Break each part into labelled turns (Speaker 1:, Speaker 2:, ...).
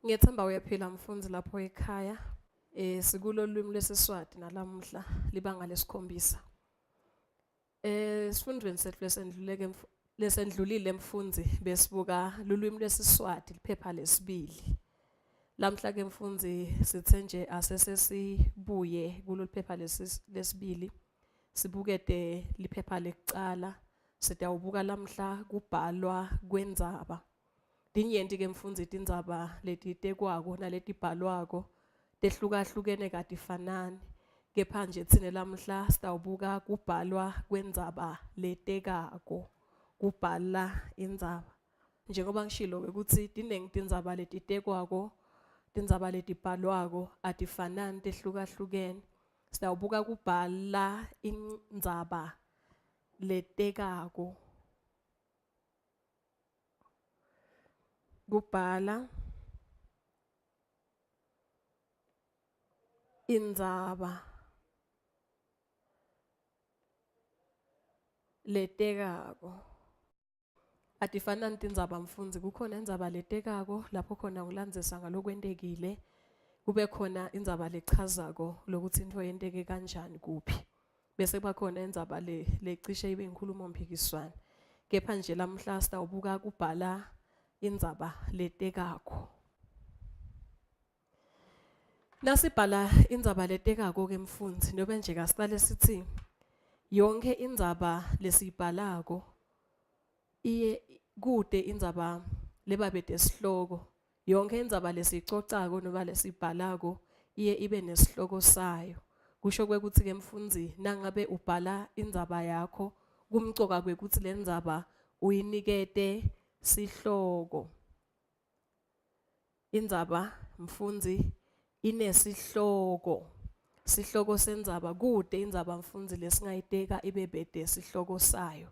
Speaker 1: Ngiyethemba uyaphila mfundzi lapho ekhaya. Eh sikulo lwimi lwesiSwati nalamuhla libanga lesikhombisa. Eh sifundweni sethu lesendluleke lesendlulile mfundzi besibuka lulwimi lwesiSwati liphepha lesibili. Lamhla ke mfundzi sithe nje asesesibuye kulolu phepha lesibili sibukete liphepha lekucala sitawubuka lamhla kubhalwa kwendzaba. Tinyenti ke mfundzi tindzaba letitekwako naletibhalwako tehlukahlukene katifanani. Kepha nje tsine lamuhla sitawubuka kubhalwa kwendzaba letekako, kubhala indzaba. Njengoba ngishilo-ke kutsi tinengi tindzaba letitekwako, tindzaba letibhalwako atifanani tehlukahlukene. Sitawubuka kubhala indzaba letekako. Kubhala indzaba letekako. Atifanani tindzaba mfundzi, kukhona indzaba letekako lapho khona ulandzisa ngalokwentekile, kube khona indzaba lechazako lokuthi intfo yenteke kanjani kuphi. Bese kuba khona indzaba le lecishe ibe inkhulumo mphikiswano. Kepha nje lamuhla sitawubuka kubhala indzaba letekako. Nasibhala indzaba letekako ke mfundzi nobe nje kasiqale sithi yonke indzaba lesiyibhalako iye kude indzaba lebabede sihloko Yonkhe indzaba lesiyicocako noba lesiyibhalako iye ibe nesihloko sayo. Kusho kwekutsi-ke mfundzi nangabe ubhala indzaba yakho kumcoka kwekutsi lendzaba uyinikete sihloko. Indzaba mfundzi inesihloko. Sihloko sendzaba kute indzaba mfundzi lesingayiteka ibe bede sihloko sayo.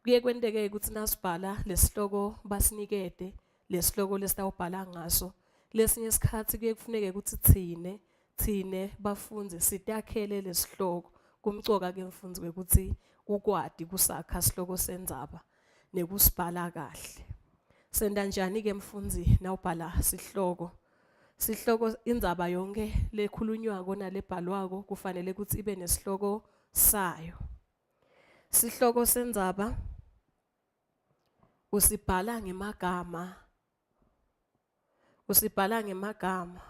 Speaker 1: Kuye kwenteke ukuthi nasibhala lesihloko basinikete lesihloko lesitawubhala ngaso. Lesinye isikhatsi kuye kufuneke ukuthi tsine tsine bafundzi sitakhele lesihloko. Kumcoka ke mfundzi kwekutsi ukwati kusakha sihloko sendzaba nekusibhala kahle. Senta njani ke mfundzi nawubhala sihloko? Sihloko indzaba yonke lekhulunywako nalebhalwako kufanele kutsi ibe nesihloko sayo. Sihloko sendzaba usibhala ngemagama usibhala ngemagama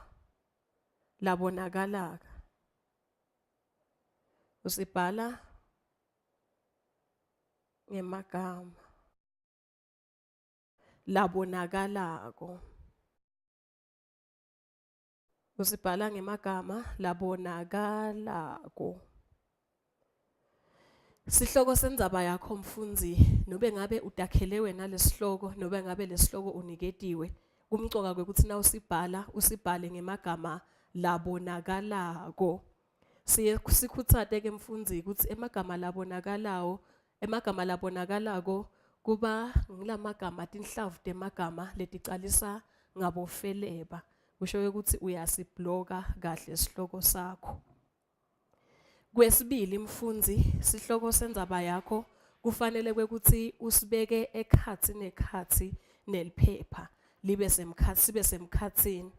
Speaker 1: labonakalaka usibhala ngemagama labonakalako Usibhala ngemagama labonakalako. Sihloko sendzaba yakho mfundzi nobe ngabe utakhele wena lesihloko nobe ngabe lesihloko uniketiwe kumcoka kwekutsi nawusibhala usibhale ngemagama labonakalako. Siye sikhutsate ke mfundzi kutsi emagama labonakalawo emagama labonakalako kuba ngilamagama tinhlavu temagama leticalisa ngabofeleba kusho ukuthi uyasibloka kahle sihloko sakho. Kwesibili mfundzi sihloko sendzaba yakho kufanele kwekutsi usibeke ekhatsi nekhatsi neliphepha libe semkhatsi sibe semkhatsini.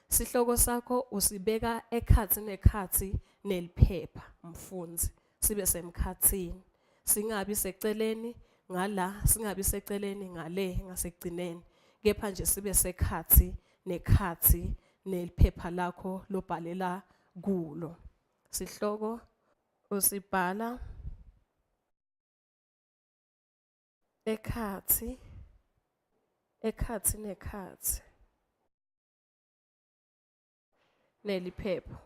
Speaker 1: Sihloko sakho usibeka ekhatsi nekhatsi neliphepha mfundzi sibe semkhatsini singabi seceleni ngala singabi seceleni ngale ngasekugcineni kepha nje sibe sekhatsi nekhatsi neliphepha lakho lobhalela kulo. Sihloko usibhala ekhatsi ekhatsi nekhatsi neliphepha.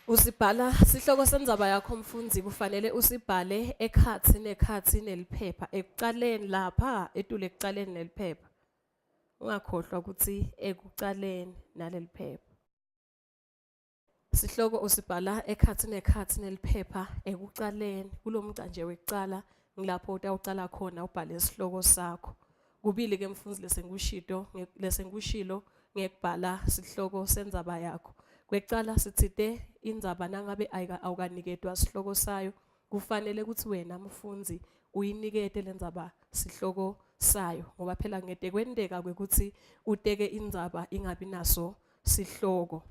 Speaker 1: Usibhala sihloko sendzaba yakho mfundzi kufanele usibhale ekhatsi nekhatsi neliphepha ekucaleni lapha etulu ekucaleni neliphepha. Ungakhohlwa ukuthi ekucaleni naleliphepha. Sihloko usibhala ekhatsi nekhatsi neliphepha ekucaleni kulomgca nje wekucala ngilapho utawucala khona ubhale sihloko sakho. Kubili ke mfundzi lesengikushito lesengikushilo ngekubhala sihloko sendzaba yakho. Kwekucala sitsite indzaba nangabe awukaniketwa sihloko sayo kufanele kutsi wena mfundzi uyinikete lendzaba sihloko. sayo ngoba phela ngete kwenteka kwekutsi uteke indzaba ingabi naso sihloko.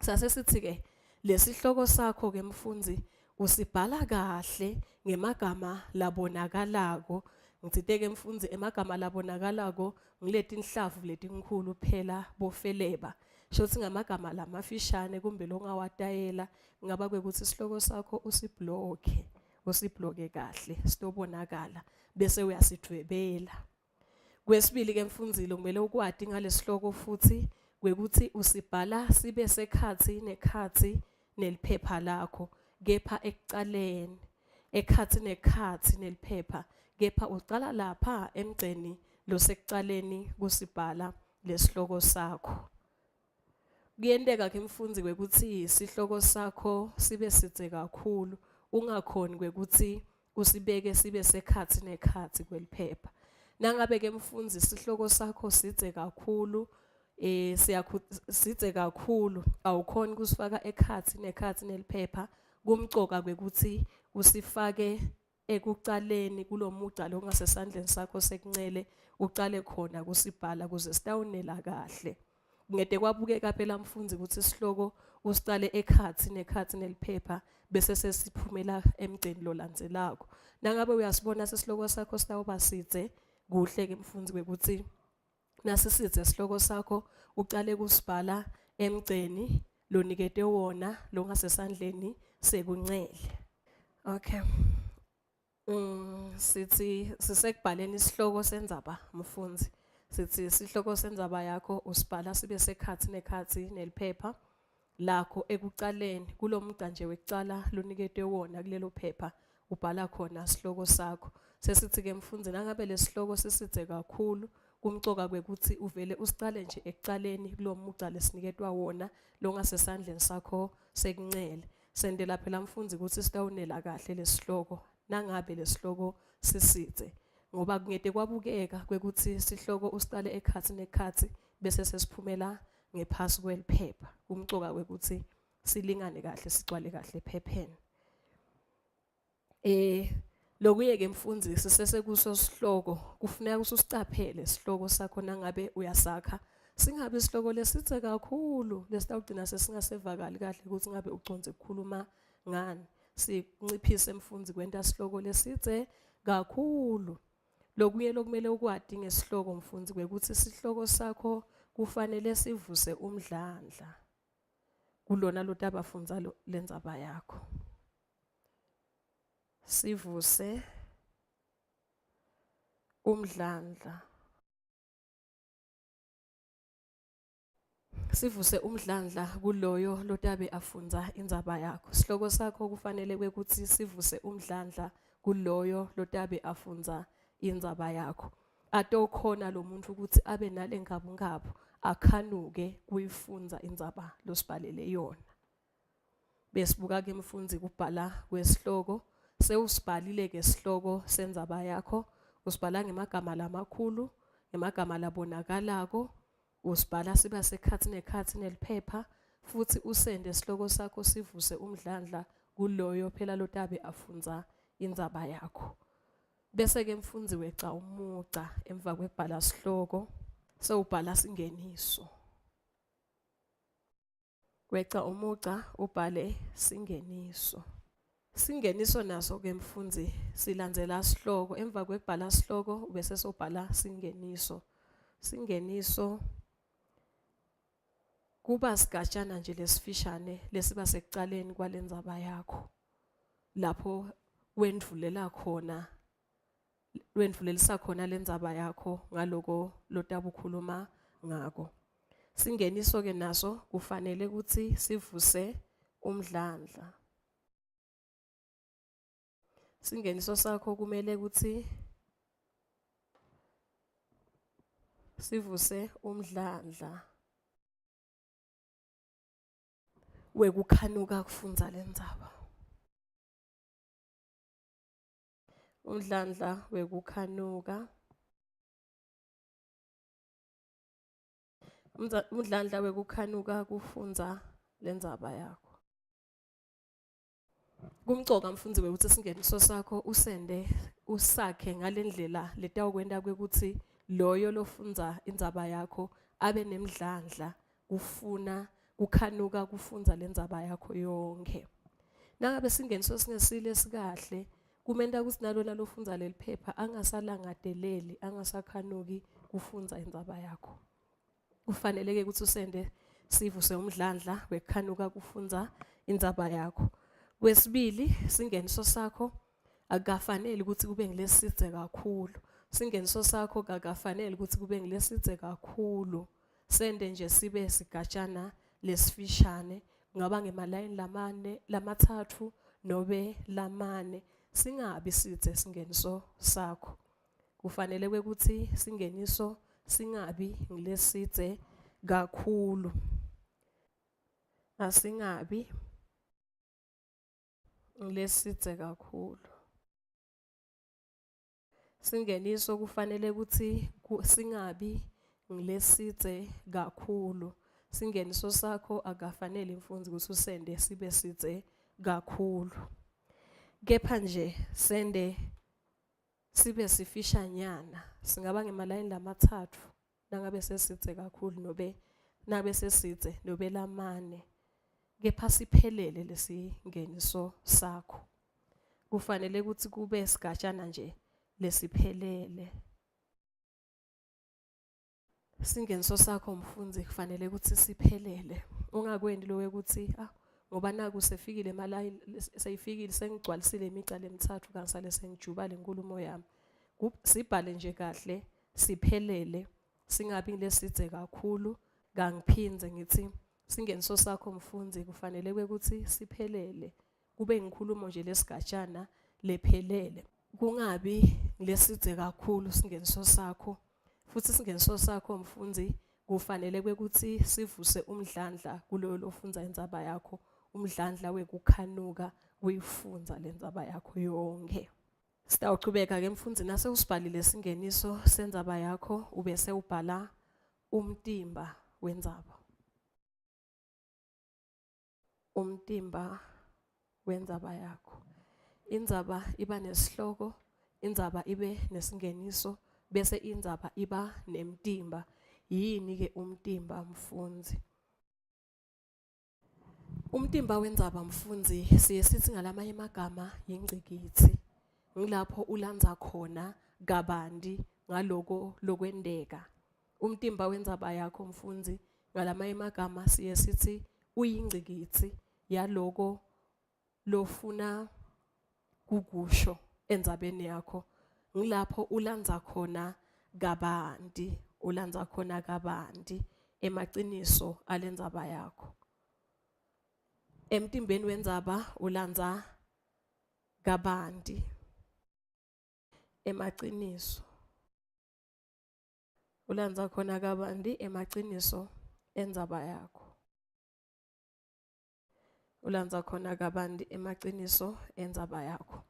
Speaker 1: Sase sithi-ke lesihloko sakho-ke mfundzi usibhala kahle ngemagama labonakalako. Ngitsite-ke mfundzi emagama labonakalako ngiletinhlavu letinkhulu phela bofeleba. Shotsi ngamagama lamafishane kumbe longawatayela ngaba kwekutsi sihloko sakho usibhlokhe usibhloke kahle sitobonakala bese uyasidvwebela. Kwesibili ke mfundzile kumele ukwati ngalesihloko futhi kwekuthi usibhala sibe sekhatsi nekhatsi neliphepha lakho kepha ekucaleni ekhatsi nekhatsi neliphepha kepha ucala lapha emgceni losekucaleni kusibhala lesihloko sakho. Kuyenteka ke mfundzi kwekutsi sihloko sakho sibe sidze kakhulu ungakhoni kwekutsi usibeke sibe sekhatsi nekhatsi kweliphepha. Nangabe ke mfundzi sihloko sakho sidze kakhulu eh sidze kakhulu awukhoni kusifaka ekhatsi nekhatsi neliphepha kumcoka kwekutsi usifake ekucaleni kulomugca longasesandleni sakho sekuncele ucale khona kusibhala kuze sitawunela kahle. Ngete kwabukeka phela mfundzi kutsi sihloko usicale ekhatsi nekhatsi neliphepha bese sesiphumela emgceni lolandzelako. Nangabe uyasibona sesihloko sakho sitawuba sidze kuhle ke mfundzi kwekutsi nasisidze sihloko sakho ucale kusibhala emgceni lonikete wona longasesandleni sekuncele. Okay. Sithi sisekubhaleni isihloko sendzaba mfundzi. Sithi isihloko sendzaba yakho usibhala sibe sekhatsi nekhatsi neliphepha lakho ekucaleni kulomugca nje wekucala loniketwe wona kulelo phepha ubhala khona sihloko sakho. Sesithi-ke mfundzi nangabe lesihloko sisidze kakhulu kumcoka kwekutsi uvele usicale nje ekucaleni kulo mugca lesiniketwa wona longasesandleni sakho sekuncele. Sentela phela mfundzi kutsi sitawunela kahle lesihloko nangabe lesihloko sisidze ngoba kungete kwabukeka kwekutsi sihloko usicale ekhatsi nekhatsi bese sesiphumela ngephasi kweliphepha. Kumcoka kwekutsi silingane kahle sigcwale kahle ephepheni. Eh lokuye ke mfundisi sesekuso sihloko kufuneka ukuthi usicaphele sihloko sakho nangabe uyasakha singabe isihloko lesitse kakhulu lesitawugcina sesingasevakali kahle ukuthi ngabe ucondze ukukhuluma ngani sinciphise mfundzi kwenta sihloko lesitse kakhulu lokunye lokumele ukwati ngesihloko mfundzi kwekutsi sihloko sakho kufanele sivuse umdlandla kulona lotabafundza lendzaba yakho sivuse umdlandla sivuse umdlandla kuloyo lotabe afundza indzaba yakho sihloko sakho kufanele kwekutsi sivuse umdlandla kuloyo lotabe afundza indzaba yakho atokhona lo muntu ukuthi abe nale ngabungabu akhanuke kuyifundza indzaba losibhalele yona Besibuka ke mfundzi kubhala kwesihloko. Sewusibhalile ke sihloko sendzaba yakho. Usibhala ngemagama lamakhulu, ngemagama labonakalako. Usibhala siba sekhatsi nekhatsi neliphepha futhi usende sihloko sakho sivuse umdlandla kuloyo phela lotabe afundza indzaba yakho. Bese ke mfundzi weca umugca emva kwekubhala sihloko sewubhala singeniso. Weca umugca ubhale singeniso. Singeniso naso ke mfundzi silandzela sihloko. Emva kwekubhala sihloko ubese sobhala singeniso. Singeniso kuba sigatshana nje lesifishane lesiba sekucaleni kwalendzaba yakho lapho wendvulela khona wendvulelisa khona lendzaba yakho ngaloko lotabukhuluma ngako. Singeniso-ke naso kufanele kutsi sivuse umdlandla. Singeniso sakho kumele kutsi sivuse umdlandla wekukhanuka kufundza lendzaba. Umdlandla wekukhanuka. Umdlandla wekukhanuka kufundza lendzaba yakho. Kumcoka mfundzi kwekutsi singeniso sakho usende usakhe ngalendlela letawukwenta kwekutsi loyo lofundza indzaba yakho abe nemdlandla kufuna kukhanuka kufundza lendzaba yakho yonkhe. Nangabe singeniso singesile sikahle kumenta kutsi nalona lofundza leliphepha angasalangateleli angasakhanuki kufundza indzaba yakho. Kufanele-ke kutsi usende sivuse umdlandla wekukhanuka kufundza indzaba yakho. Kwesibili, singeniso sakho akukafaneli kutsi kube ngilesidze kakhulu. Singeniso sakho akukafaneli kutsi kube ngilesidze kakhulu. Sente nje sibe sigatshana lesifishane, kungaba ngemalayini lamane, lamatsatfu nobe lamane. Singabi sidze singeniso sakho. Kufanele kwekutsi singeniso singabi ngilesidze kakhulu. Asingabi ngilesidze kakhulu. Singeniso kufanele kutsi singabi ngilesidze kakhulu. Singeniso sakho akafanele mfundzi kutsi usende sibe sidze kakhulu. Kepha nje sende sibe sifishanyana singaba ngemalayini lamatsatfu nangabe sesidze kakhulu nobe nabe sesidze nobe lamane kepha siphelele lesingeniso sakho kufanele kutsi kube sigatshana nje lesiphelele Singeniso sakho mfundzi kufanele kutsi siphelele. Ungakwenti lokwekutsi ah ngoba naku sefikile emalayini seyifikile sengigcwalisile imica lemitsatfu kangisale sengijuba lenkulumo yami. Sibhale nje kahle siphelele singabi lesidze kakhulu kangiphindze ngitsi singeniso sakho mfundzi kufanele kwekutsi siphelele kube inkhulumo nje lesigatshana lephelele kungabi lesidze kakhulu singeniso sakho futhi singeniso sakho mfundzi kufanele kwekutsi sivuse umdlandla kuloyo lofundza indzaba yakho umdlandla wekukhanuka kuyifundza lendzaba yakho yonkhe Sitawuchubeka ke mfundzi nase usibhalile singeniso sendzaba yakho ubese ubhala umtimba wendzaba. Umtimba wendzaba yakho. Indzaba iba nesihloko, indzaba ibe nesingeniso, bese indzaba iba nemtimba. Yini ke umtimba mfundzi? Umtimba wendzaba mfundzi siye sithi ngalamanye amagama yingcikitsi. Ngilapho ulandza khona kabanti ngaloko lokwenteka. Umtimba wendzaba yakho mfundzi ngalamanye emagama siye sithi uyingcikitsi yaloko lofuna kukusho endzabeni yakho. Ngilapho ulandza khona kabanti, ulandza khona kabanti emaciniso alendzaba yakho. Emtimbeni wendzaba ulandza kabanti emaciniso. Ulandza khona kabanti emaciniso endzaba yakho. Ulandza khona kabanti emaciniso endzaba yakho.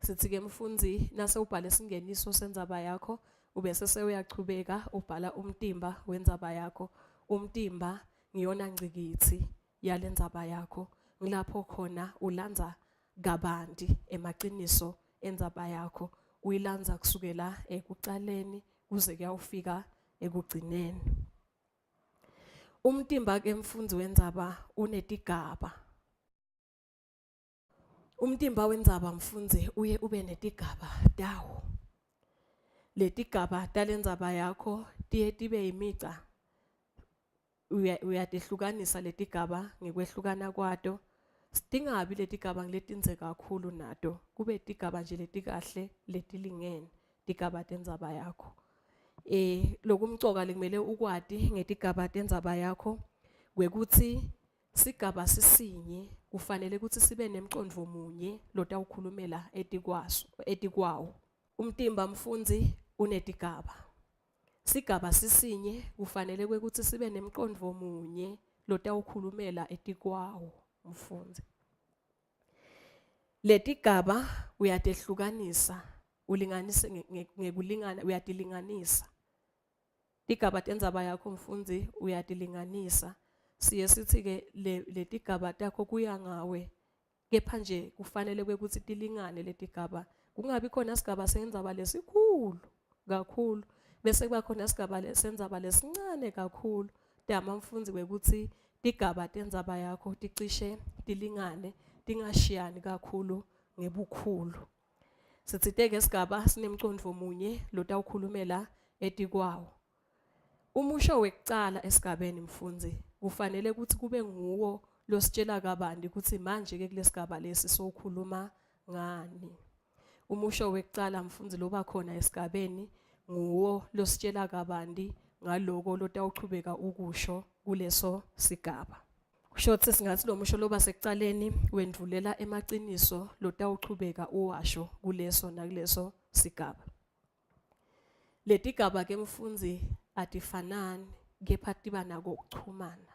Speaker 1: Sithi-ke mfundzi nase ubhale singeniso sendzaba yakho ubese sewuyachubeka ubhala umtimba wendzaba yakho. Umtimba ngiyona ngcikitsi yalendzaba yakho. Ngilapho khona ulandza kabanti emaciniso endzaba yakho uyilandza kusukela ekucaleni kuze kuyawufika ekugcineni. Umtimba ke mfundzi wendzaba unetigaba. Umtimba wendzaba mfundzi uye ube netigaba tawo. Letigaba talendzaba yakho tiye tibe yimica uyatehlukanisa letigaba ngekwehlukana kwato. Tingabi letigaba ngiletindze kakhulu nato, kube tigaba nje letikahle letilingene, tigaba tendzaba yakho. Eh lokumcoka lekumele ukwati ngetigaba tendzaba yakho kwekutsi sigaba sisinye kufanele kutsi sibe nemcondvo munye lotawukhulumela etikwaso etikwawo. Umtimba mfundzi unetigaba. Sigaba sisinye kufanele kwekutsi sibe nemcondvo munye lotawukhulumela etikwawo mfundzi. Letigaba uyatehlukanisa ulinganise ngekulingana uyatilinganisa. Tigaba tendzaba yakho mfundzi uyatilinganisa. Siye sithi-ke letigaba takho kuya ngawe. Kepha nje kufanele kwekutsi tilingane letigaba, kungabi khona sigaba sendzaba lesikhulu kakhulu bese kuba khona sigaba sendzaba lesincane kakhulu. Tama mfundzi kwekutsi tigaba tendzaba yakho ticishe tilingane, tingashiyani kakhulu ngebukhulu. Sitsite-ke sigaba sinemcondvo munye lotawukhulumela etikwawo. Umusho wekucala esigabeni mfundzi kufanele kutsi kube nguwo lositshela kabanti kutsi manje-ke kulesigaba lesi sowukhuluma ngani. Umusho wekucala mfundzi loba khona esigabeni nguwo lositshela kabanti ngaloko lotawuchubeka ukusho kuleso sigaba. Kusho kutsi singatsi lo musho loba sekucaleni wendvulela emaciniso lotawuchubeka uwasho kuleso nakuleso sigaba. Letigaba ke mfundzi atifanani kepha tiba nako ukuchumana.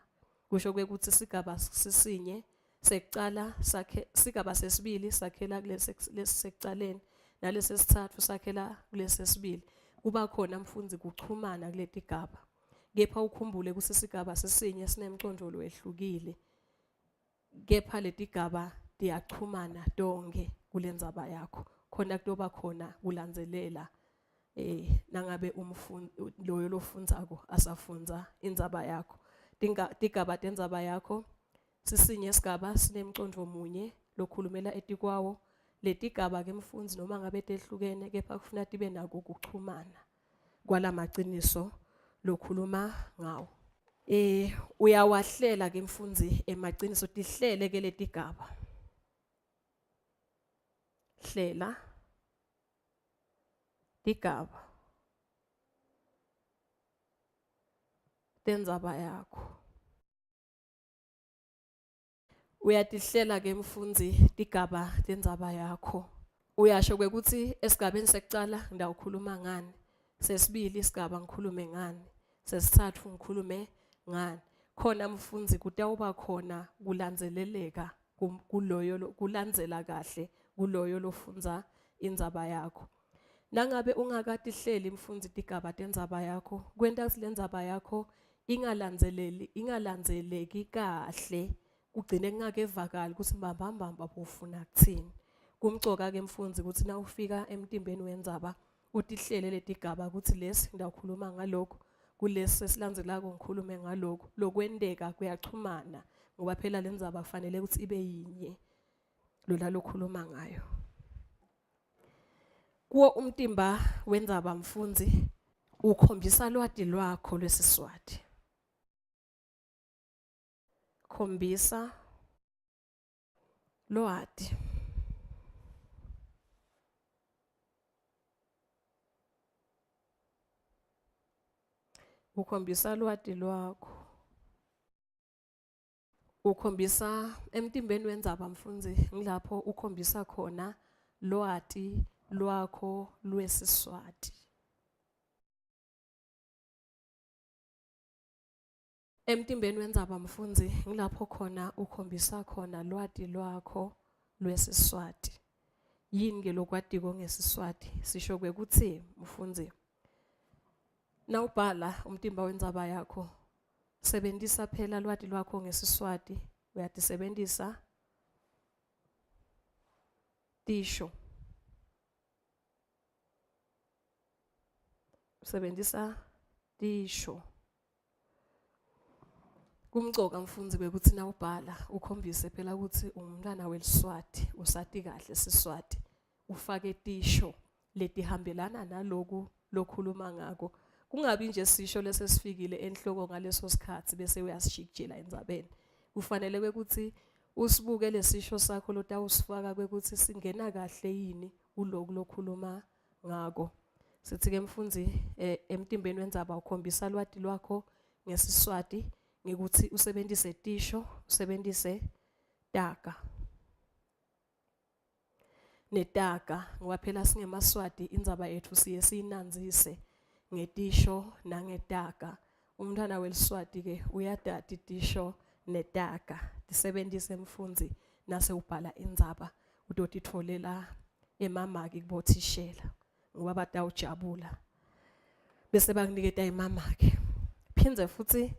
Speaker 1: Kusho kwekutsi sigaba sisinye sekucala sakhe sigaba sesibili sakhela kulesi sekucaleni nalesesitsatfu sakhela kulesesibili. Kuba khona mfundzi kuchumana kuletigaba. Kepha ukhumbule kutsi sigaba sisinye sinemcondvo lowehlukile. Kepha letigaba tiyachumana tonkhe kulendzaba yakho. Khona kutoba khona kulandzelela eh nangabe umfundi loyo lofundzako asafundza indzaba yakho. Tigaba tendzaba yakho sisinye sigaba sinemcondvo munye lokhulumela etikwawo. Letigaba ke mfundzi noma ngabe tehlukene kepha kufuna tibe nako kuchumana kwalamaciniso lokhuluma ngawo. Eh uyawahlela ke mfundzi emaciniso tihlele ke letigaba. Hlela tigaba tendzaba yakho. Uyatihlela ke mfundzi tigaba tendzaba yakho. Uyasho kwekutsi esigabeni sekucala ngitawukhuluma ngani, sesibili isigaba ngikhulume ngani, sesitsatfu ngikhulume ngani. Khona mfundzi kutawuba khona kulandzeleleka kuloyo kulandzela kahle kuloyo lofundza indzaba yakho. Nangabe ungakatihleli mfundzi tigaba tendzaba yakho, kwenta kutsi lendzaba yakho ingalandzeleli ingalandzeleki kahle kugcine kungakevakali kutsi mbambambamba bufuna kuthini. Kumcoka-ke mfundzi kutsi nawufika emtimbeni wendzaba utihlele letigaba kutsi lesi ngitawukhuluma ngalokhu, kulesi sesilandzelako ngikhulume ngalokhu. Lokwenteka kuyachumana ngoba phela lendzaba kufanele kutsi ibe yinye lona lokhuluma ngayo. Kuwo umtimba wendzaba mfundzi ukhombisa lwati lwakho lwesiSwati. Khombisa lwati. Ukhombisa lwati lwakho. Ukhombisa emtimbeni wendzaba mfundzi ngilapho ukhombisa khona lwati lwakho lwesiSwati. Emtimbeni wendzaba mfundzi ngilapho khona ukhombisa khona lwati lwakho lwesiSwati. Yini ke lokwatiko ngesiSwati? Sisho kwekutsi mfundzi nawubhala umtimba wendzaba yakho sebentisa phela lwati lwakho ngesiSwati uyatisebentisa tisho usebentisa tisho Kumcoka mfundzi kwekutsi nawubhala ukhombise phela kutsi ungumntwana weliswati usati kahle siswati ufake tisho letihambelana naloku lokhuluma ngako kungabi nje sisho lesesifikile enhloko ngaleso sikhatsi bese uyasijikijela endzabeni kufanele kwekutsi usibuke lesisho sakho lotawusifaka kwekutsi singena kahle yini kuloku lokhuluma ngako. Sithi-ke mfundzi eh, emtimbeni wendzaba ukhombisa lwati lwakho ngesiSwati ngekuthi usebentise tisho, usebentise taga. Netaga ngoba phela singemaSwati indzaba yetfu siye siyinandzise ngetisho nangetaga. Umntwana weliSwati ke uyadati tisho netaga. Tisebentise mfundzi nase ubhala indzaba utotitfolela emamaki kubothishela ngoba batawujabula bese bakuniketa emamaki phindze futhi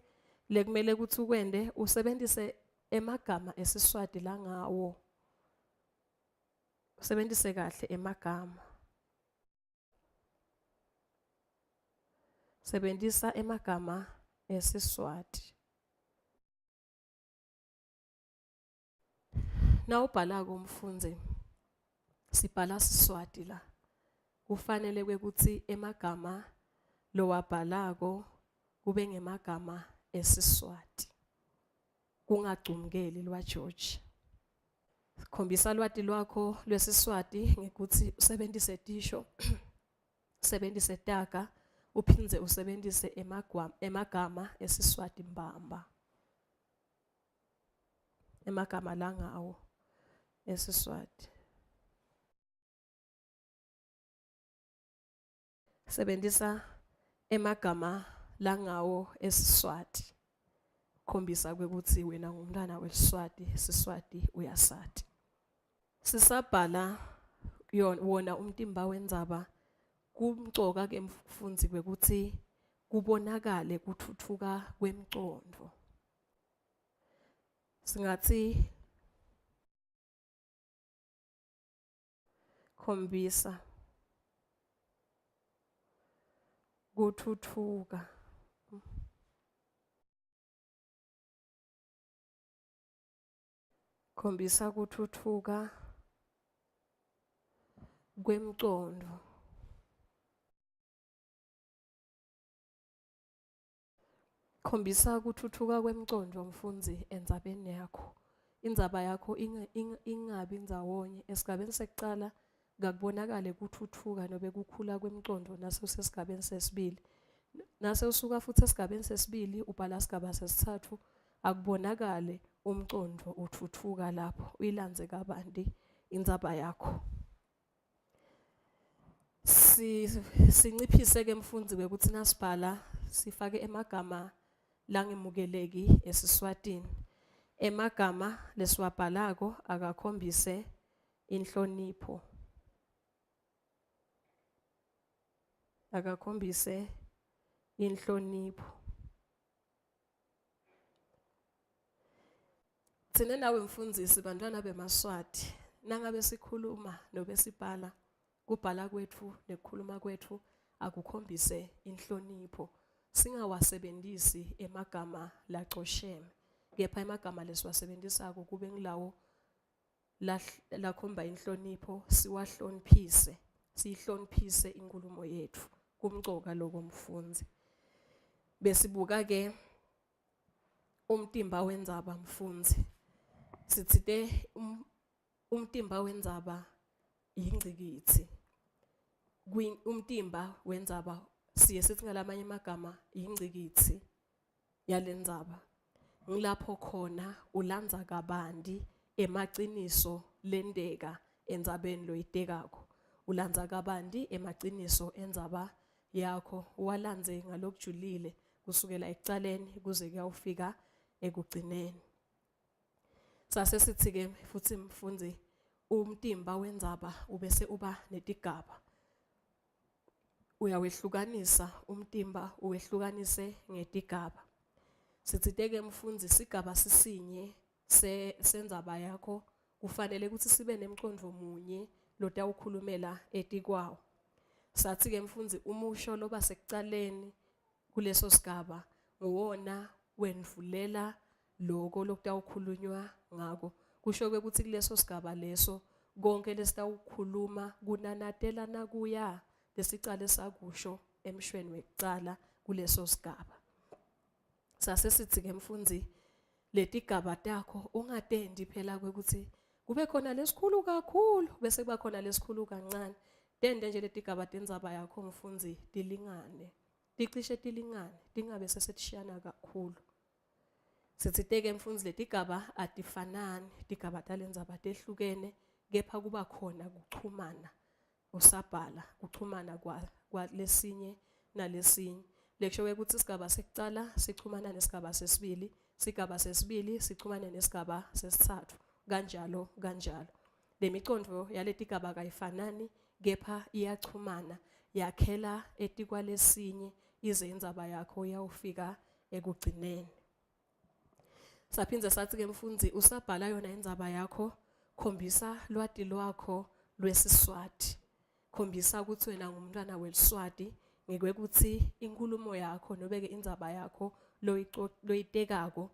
Speaker 1: lekumele ukuthi ukwende usebenzise emagama esiswati langawo. Usebentise kahle emagama. Sebentisa emagama esiSwati. Nawubhalako umfundzi sibhala siSwati la. Kufanele kwekutsi emagama lowabhalako kube ngemagama esiSwati. Kungagcumkeli lwaJoji. Khombisa lwati lwakho lwesiSwati ngekutsi usebentise tisho, usebentise taga, uphindze usebentise emagama esiSwati mbamba. Emagama langawo esiSwati. Sebentisa emagama langawo esiSwati. Khombisa kwekutsi wena ngumntwana weSiswati, siSwati uyasati. Sisabhala wona umtimba wendzaba kumcoka ke mfundzi kwekutsi kubonakale kutfutfuka kwemcondvo. Singatsi Khombisa kutfutfuka. Khombisa kutfutfuka kwemcondvo. Khombisa kutfutfuka kwemcondvo mfundzi endzabeni yakho. Indzaba yakho ingabi ndzawonye. Esigabeni sekucala kakubonakale kutfutfuka nobe kukhula kwemcondvo nase usesigabeni sesibili. Nase usuka futhi esigabeni sesibili ubhala sigaba sesitsatfu akubonakale umcondvo utfutfuka lapho uyilandze kabanti indzaba yakho. Sinciphise ke mfundzi kwekutsi nasibhala sifake emagama langemukeleki eSiswatini. Emagama lesiwabhalako akakhombise inhlonipho. Akakhombise inhlonipho. Tsine nawe mfundzisi bantwana bemaSwati nangabe sikhuluma nobe sibhala kubhala kwetfu nekukhuluma kwetfu akukhombise inhlonipho singawasebentisi emagama lacosheme kepha emagama lesiwasebentisako kube ngilawo lakhomba inhlonipho siwahloniphise siyihloniphise inkhulumo yetfu kumcoka loko mfundzi besibuka ke umtimba wendzaba mfundzi sitsite um, umtimba wendzaba yingcikitsi umtimba wendzaba siye sithi ngalamanye amagama yingcikitsi yalendzaba ngilapho khona ulandza kabanti emaciniso lenteka endzabeni loyitekako ulandza kabanti emaciniso endzaba yakho uwalandze ngalokujulile kusukela ekucaleni kuze kuyawufika ekugcineni sase sithi-ke futhi mfundzi umtimba wendzaba ubese uba netigaba Uyawehlukanisa umtimba uwehlukanise ngetigaba. Sitsite-ke mfundzi sigaba sisinye sendzaba yakho kufanele kutsi sibe nemcondvo munye lotawukhulumela etikwawo. Satsi-ke mfundzi umusho loba sekucaleni kuleso sigaba nguwona wendvulela loko lokutawukhulunywa ngako. Kusho ke kutsi kuleso sigaba leso konke lesitawukhuluma kunanatela nakuya lesicale sakusho emshweni wekucala kuleso sigaba. Sase sitsi ke mfundzi letigaba takho ungatendi phela kwekutsi kube khona lesikhulu kakhulu bese kuba khona lesikhulu kancane. Tente nje letigaba tendzaba yakho mfundzi tilingane. Ticishe tilingane tingabe sesetishiyana kakhulu. Sitsite-ke mfundzi letigaba atifanani, tigaba talendzaba tehlukene kepha kuba khona kuchumana usabhala, kuchumana kwalesinye nalesinye. Lekusho-ke kutsi sigaba sekucala sichumana nesigaba sesibili, sigaba sesibili sichumane nesigaba sesitsatfu, kanjalo kanjalo. Lemicondvo yaletigaba kayifanani kepha iyachumana, yakhela etikwalesinye ize indzaba yakho iyawufika ekugcineni. Saphindze satsi ke mfundzi usabhala yona indzaba yakho khombisa lwati lwakho lweSiswati. Khombisa ukuthi wena ngumntwana weLiswati ngekwekuthi inkhulumo yakho nobe-ke indzaba yakho loyitekako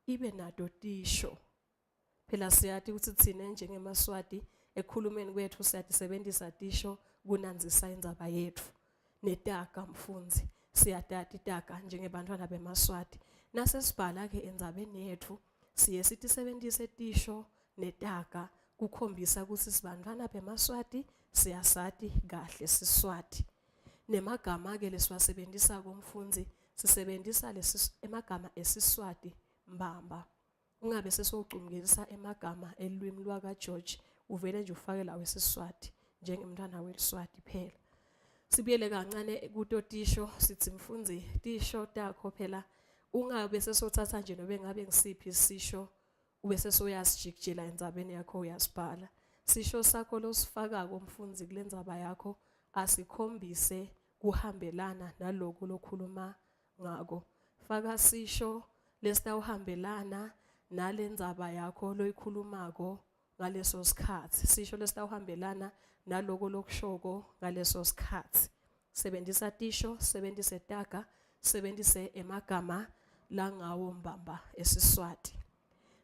Speaker 1: ibe nato tisho. Phela siyati ukuthi thina njengemaswati ekukhulumeni kwethu siyatisebenzisa tisho kunandzisa indzaba yetfu. Netaga mfundzi siyatati taga njengebantfwana bemaswati. Nasesibhala-ke endzabeni yetfu siye sitisebentise tisho netaga kukhombisa kutsi sibantfwana bemaswati siyasati kahle siswati. Nemagama-ke lesiwasebentisako mfundzi sisebentisa emagama esiswati mbamba. Ungabe sesowucumkelisa emagama elulwimi lwakaGeorge uvele nje ufake lawo esiSwati njengemntwana weliswati phela. Sibuyele kancane kuto tisho sithi mfundzi tisho takho phela ungabe sesothatha nje nobe ngabe ngisiphi isisho ube sesuyasijikijela endzabeni yakho uyasibhala. Sisho sakho losifakako mfundzi kulendzaba yakho asikhombise kuhambelana naloku lokhuluma ngako. Faka sisho lesitawuhambelana nalendzaba yakho loyikhulumako ngaleso sikhatsi. Sisho lesitawuhambelana naloko lokushoko ngaleso sikhatsi. Sebentisa tisho, sebentise taga, sebentise emagama langawo mbamba esiSwati.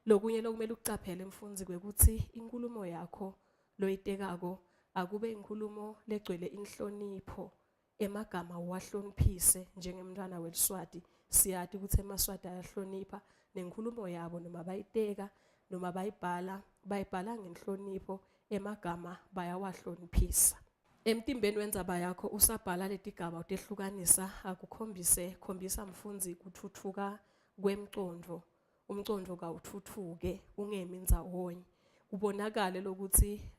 Speaker 1: Lokunye lokumele ukucaphele mfundzi kwekutsi inkhulumo yakho loyitekako akube inkhulumo legcwele inhlonipho emagama uwahloniphise njengemntwana weliswati siyati ukuthi emaswati ayahlonipha nenkhulumo yabo noma bayiteka noma bayibhala bayibhala ngenhlonipho emagama bayawahloniphisa emtimbeni wendzaba yakho usabhala letigaba utehlukanisa akukhombise khombisa mfundzi kutfutfuka kwemcondvo umcondvo kawutfutfuke ungemi ndzawonye kubonakale lokuthi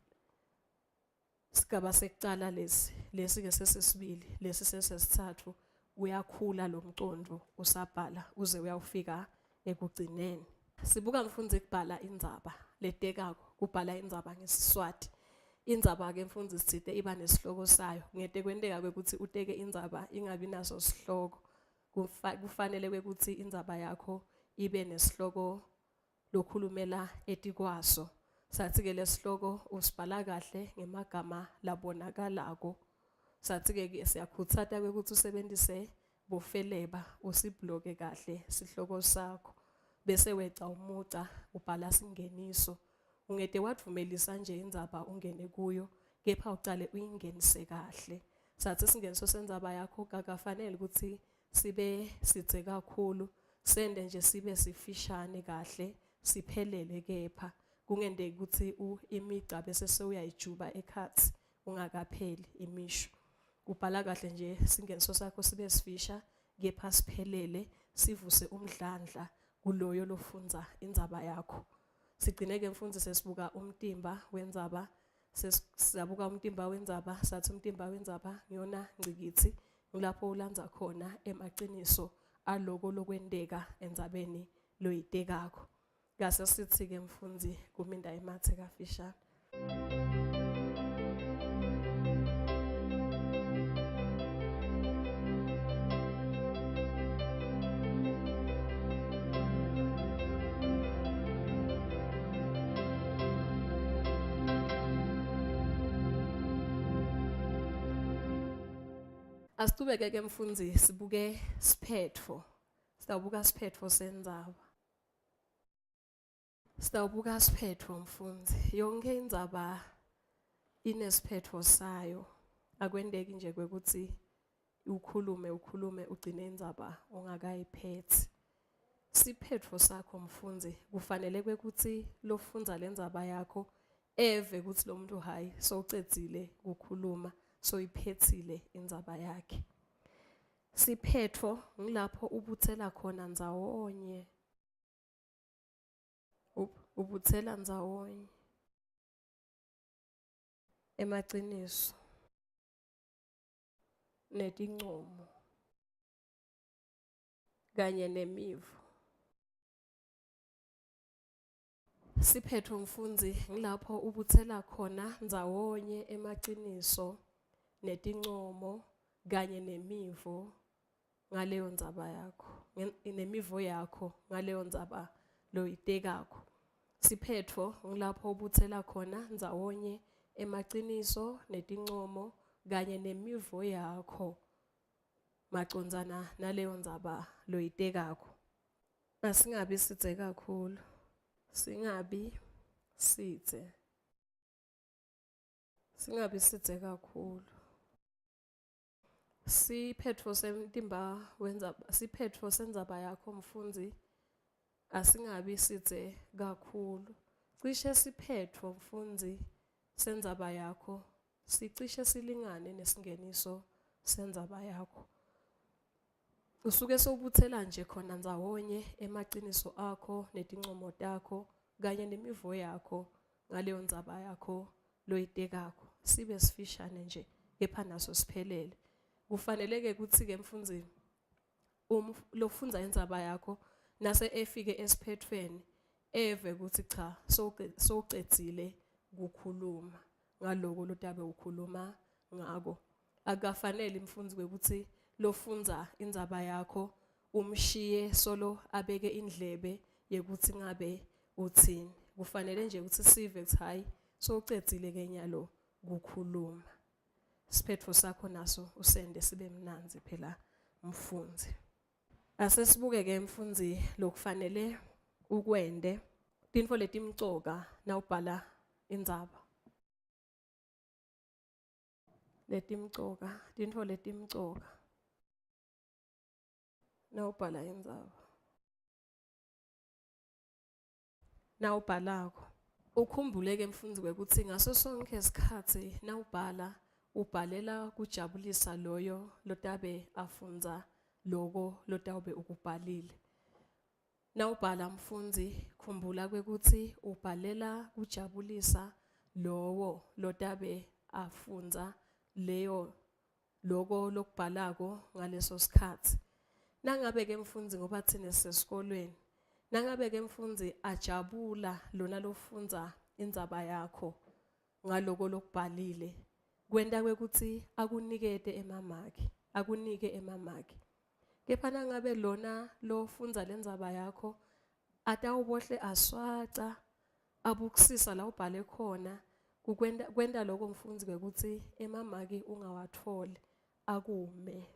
Speaker 1: Sigaba sekucala lesi, lesi ke sesesibili, lesi sesesithathu uyakhula lo mcondvo usabhala uze uyawufika ekugcineni. Sibuka mfundzi kubhala indzaba letekako, kubhala indzaba ngesiSwati. Indzaba-ke mfundzi sitsite iba nesihloko sayo. Ngete kwenteka kwekutsi uteke indzaba ingabi naso sihloko. Kufanele kwekutsi indzaba yakho ibe nesihloko lokhulumela etikwaso. Satsi-ke lesihloko usibhala kahle ngemagama labonakalako. Satsi-ke siyakhutsata kwekutsi usebentise bofeleba usibloke kahle sihloko sakho bese weca umugca ubhala singeniso. Ungete wadvumelisa nje indzaba ungene kuyo kepha ucale uyingenise kahle. Satsi singeniso sendzaba yakho kakafanele kutsi sibe sidze kakhulu sende nje sibe sifishane kahle siphelele kepha kungenteki kutsi imigca bese sewuyayijuba ekhatsi ungakapheli imisho ubhala kahle nje singeniso sakho sibe sifisha kepha siphelele sivuse umdlandla kuloyo lofundza indzaba yakho sigcine-ke mfundzi sesibuka umtimba wendzaba Siyabuka umtimba wendzaba, sathi umtimba wendzaba ngiyona ngcikitsi ngilapho ulandza khona emaciniso aloko lokwenteka endzabeni loyitekako. Kase sithi-ke mfundzi kuminda emathe kafishane. Asichubeke ke mfundzi sibuke siphetfo. Sitawubuka siphetfo sendzaba. Sitawubuka siphetfo mfundzi. Yonke indzaba inesiphetfo sayo. Akwenteki nje kwekutsi ukhulume ukhulume ugcine indzaba ungakayiphethi. Siphetfo sakho mfundzi kufanele kwekutsi lofundza lendzaba yakho eve kutsi lo muntu hhayi sowucedzile kukhuluma soyiphetsile indzaba yakhe. Siphetfo ngilapho ubutsela khona ndzawonye. Ubutsela ndzawonye emaciniso netincomo kanye nemivo. Siphetfo mfundzi ngilapho ubutsela khona ndzawonye emaciniso netincomo kanye nemivo ngaleyo ndzaba yakho nemivo yakho ngaleyo ndzaba loyitekako. Siphetfo ngilapho ubutsela khona ndzawonye Emaciniso netincomo kanye nemivo yakho macondzana naleyo ndzaba loyitekako. Asingabi sidze kakhulu. Singabi sidze. Singabi sidze kakhulu. Siphetfo semtimba wendzaba siphetfo sendzaba yakho mfundzi asingabi sidze kakhulu. Cishe siphetfo mfundzi sendzaba yakho sicishe silingane nesingeniso sendzaba yakho. Usuke sowubutsela nje khona ndzawonye emaciniso akho netincomo takho kanye nemivo yakho ngaleyo ndzaba yakho loyitekako. Sibe sifishane nje kepha naso siphelele. Kufanele-ke kutsi-ke mfundzi um, lofundza indzaba yakho nase efike esiphethweni eve kutsi cha sowucedzile kukhuluma ngaloko lotabe ukhuluma ngako. Akukafaneli mfundzi kwekutsi lofundza indzaba yakho umshiye solo abeke indlebe yekutsi ngabe utsini. Kufanele nje kutsi sive kutsi hhayi sowucedzile ke nyalo kukhuluma. Siphetfo sakho naso usende sibe mnandzi phela mfundzi. Ase sibuke ke mfundzi lokufanele ukwente tintfo letimcoka nawubhala indzaba. Letimcoka, tintfo letimcoka nawubhala indzaba. Nawubhalako ukhumbule-ke mfundzi kwekutsi ngaso sonkhe sikhatsi nawubhala ubhalela kujabulisa loyo lotabe afundza loko lotawube ukubhalile. Nawubhala mfundzi khumbula kwekutsi ubhalela kujabulisa lowo lotabe afundza leyo loko lokubhalako ngaleso sikhatsi. Nangabe-ke mfundzi ngoba thina sisesikolweni, nangabe-ke mfundzi ajabula lona lofundza indzaba yakho ngaloko lokubhalile, kwenta kwekutsi akunikete emamaki, akunike emamaki. Kepha nangabe lona lofundza lendzaba yakho atawubohle aswaca abukisisa la ubhale khona kukwenta kwenta lokho mfundzi kwekutsi emamaki ungawatfoli akume.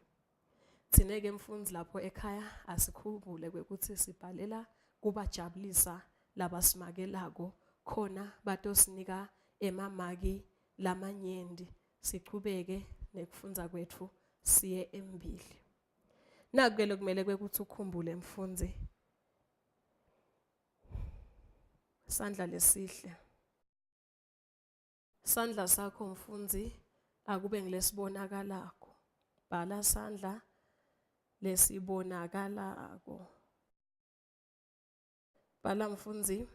Speaker 1: Thine-ke mfundzi lapho ekhaya asikhumbule kwekutsi sibhalela kubajabulisa labasimakelako khona batosinika emamaki lamanyenti sichubeke nekufundza kwetfu siye embili. Naku-ke lokumele kwekutsi ukhumbule mfundzi. Sandla lesihle. Sandla sakho mfundzi akube ngilesibonakalako. Bhala sandla lesibonakalako. Bhala mfundzi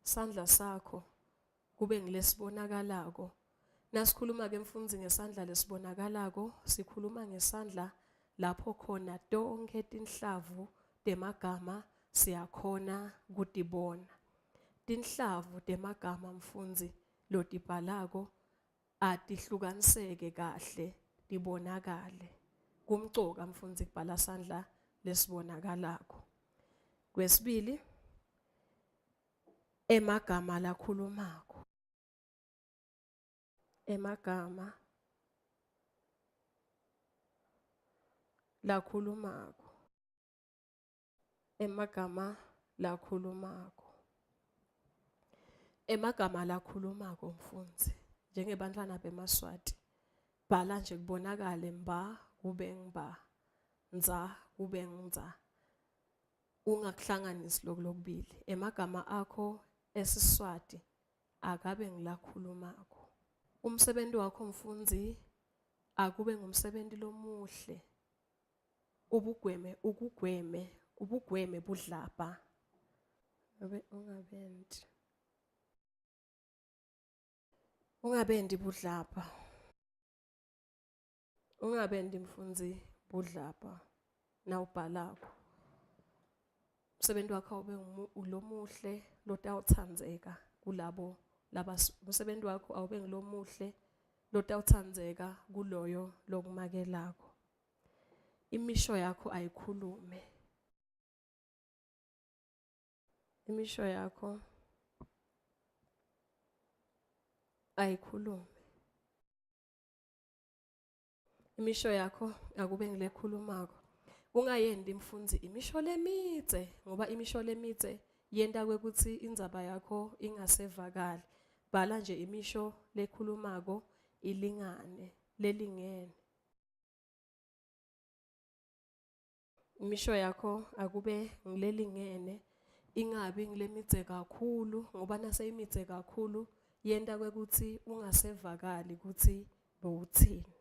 Speaker 1: sandla sakho kube ngilesibonakalako. Nasikhuluma ke mfundzi ngesandla lesibonakalako, sikhuluma ngesandla lapho khona tonkhe tinhlavu temagama siyakhona kutibona. Tinhlavu temagama mfundzi lotibhalako atihlukaniseke kahle tibonakale. Kumcoka mfundzi kubhala sandla lesibonakalako. Kwesibili, emagama lakhulumako. Emagama lakhulumako. Emagama lakhulumako. Emagama lakhulumako mfundzi njengebantfwana bemaSwati bhala nje kubonakale mba kube ngiba ndza kube ngindza ungakuhlanganisi loku lokubili emagama akho esiSwati akabe ngilakhulumako. Umsebenti wakho mfundzi akube ngumsebenti lomuhle ubugweme ukugweme ubugweme budlabha ube ungabendi ungabendi budlabha ungabendi mfundzi budlabha nawubhalako umsebenzi wakho awube ulomuhle lotawutsandzeka kulabo laba umsebenzi wakho awube ngilomuhle lotawutsandzeka kuloyo lokumakelako Imisho yakho ayikhulume. Imisho yakho Ayikhulume. Imisho yakho akube ngilekhulumako. Ungayendi mfundzi imisho lemidze ngoba imisho lemidze yenta kwekutsi indzaba yakho ingasevakali. Bhala nje imisho lekhulumako ilingane, lelingene. Imisho yakho akube ngilelingene ingabi ngilemidze kakhulu ngoba naseyimidze kakhulu yenta kwekutsi ungasevakali kutsi bowuthini.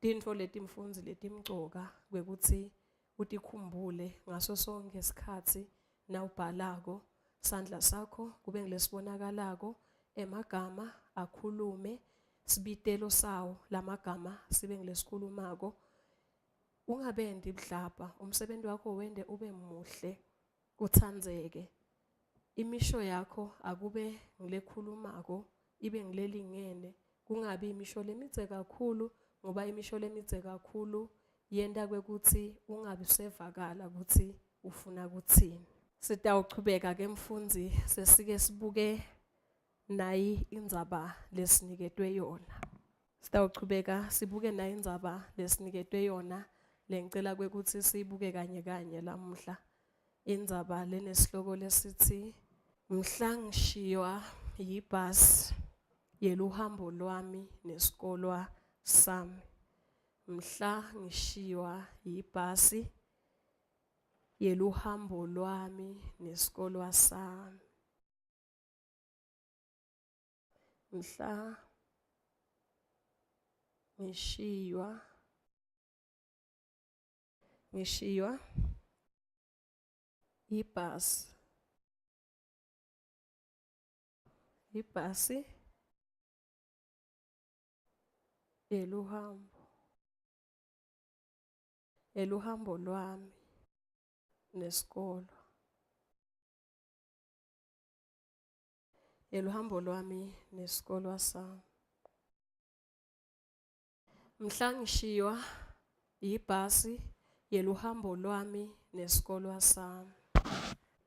Speaker 1: Tintfo leti mfundzi letimcoka kwekutsi utikhumbule ngaso sonkhe sikhatsi nawubhalako sandla sakho kube ngilesibonakalako emagama akhulume sibitelo sawo lamagama sibe ngilesikhulumako Ungabendi budlabha, umsebenti wakho wende ube muhle, utsandzeke. Imisho yakho akube ngulekhulumako, ibe ngulelingene, kungabi imisho lemidze kakhulu ngoba imisho lemidze kakhulu yenta kwekutsi ungabi usevakala kutsi ufuna kutsini. Sitawuchubeka ke mfundzi sesike sibuke nayi indzaba lesiniketwe yona. Sitawuchubeka sibuke nayi indzaba lesiniketwe yona lengicela kwekutsi siyibuke kanye kanye lamuhla. Indzaba lenesihloko lesitsi Mhla ngishiywa yibhasi yeluhambo lwami nesikolwa sami. Mhla ngishiywa yibhasi yeluhambo lwami nesikolwa sami. Mhla ngishiywa ngishiywa ibhasi ibhasi yeluhambo eluhambo lwami nesikolo Yeluhambo lwami nesikolwa sami. Mhla ngishiywa yibhasi yeluhambo lwami nesikolwa sami.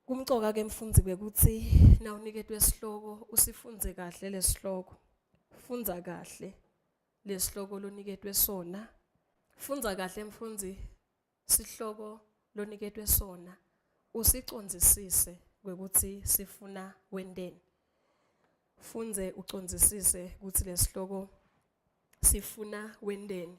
Speaker 1: Kumcoka ke mfundzi kwekutsi nawuniketwe sihloko usifundze kahle lesihloko. Fundza kahle lesihloko loniketwe sona. Fundza kahle mfundzi sihloko loniketwe sona usicondzisise kwekutsi sifuna wenteni. Fundze ucondzisise kutsi lesihloko sifuna wenteni.